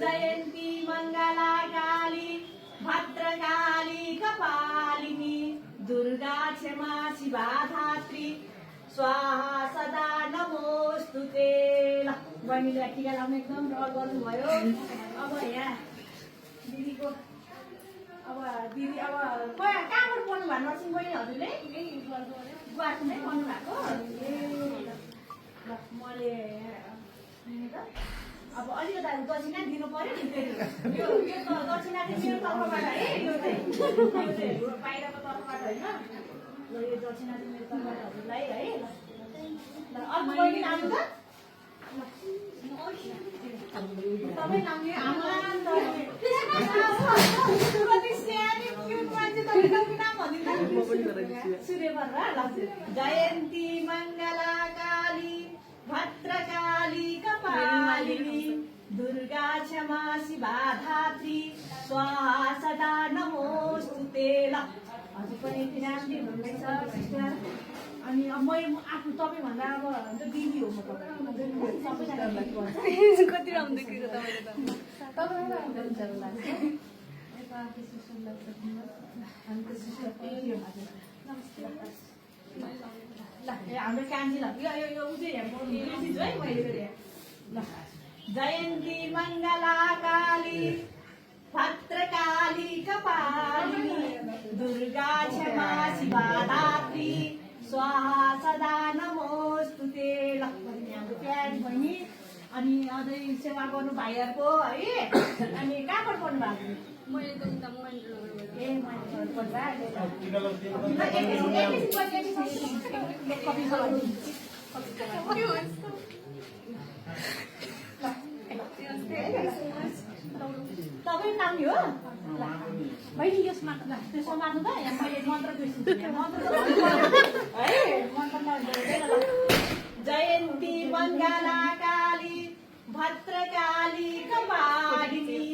जयन्ती मङ्गला काली भद्रकाली कपालिनी दुर्गा क्षमा शिवा धात्री स्वाहा सदा नमोस्तुते। ल बहिनीलाई टिका लाउन एकदम रहर गर्नुभयो। अब यहाँ दिदीको अब दिदी अब कहाँबाट पढ्नु भएको नर्सिङ बहिनीहरूले गुवाहाटीमै पढ्नु भएको। ल मैले अब अलिकति दक्षिणा दिनु पर्यो नि फेरि यो त दक्षिणा चाहिँ मेरो तर्फबाट है यो चाहिँ बाहिरको तर्फबाट होइन। ल यो दक्षिणा चाहिँ मेरो तर्फबाट हजुरलाई है। ल अर्को बहिनी आउनु त तपाईँ नाम्ने आमा जयन्ती मङ्गला काली भद्रकाली कपालिनी दुर्गा क्षमा शिवा धात्री स्वाहा सदा नमोस्तुते। ल हजुर पनि यति राम्रै हुनुहुँदैछ सिस्टर। अनि अब म आफू तपाईँभन्दा अब दिदी हो म तपाईँ कति राम्रो देखिएको हाम्रो कान्छी ल यो चाहिँ है मैले ल जयन्ती मङ्गला काली भद्रकाली कपालिनी दुर्गा क्षमा शिवा धात्री स्वाहा सदा नमोस्तुते। ल हाम्रो प्यारी बहिनी अनि अझै सेवा गर्नु भाइहरूको है। अनि कहाँबाट पढ्नु भएको? मैले त उता ए तपाईँ नानी हो बहिनी यो समात्नु त्यो समात्नु त यहाँ मैले मन्त्र बिर्सिन्छु है मन्त्र जयन्ती मङ्गला काली भद्रकाली कपालिनी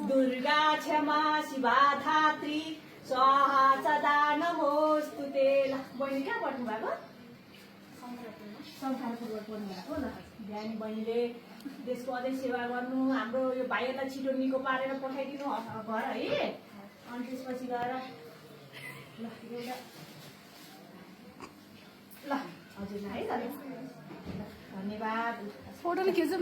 दुर्गा क्षमा शिवा धात्री स्वाहा सदा नमोस्तुते। ल बहिनी कहाँ पढ्नु भएको? शङ्करपुरबाट पढ्नु भएको। ल बिहानी बहिनीले देशको अझै सेवा गर्नु हाम्रो यो भाइहरूलाई छिटो निको पारेर पठाइदिनु घर है। अनि त्यसपछि गएर ल एउटा ल हजुर है त धन्यवाद। फोटो खिच्नु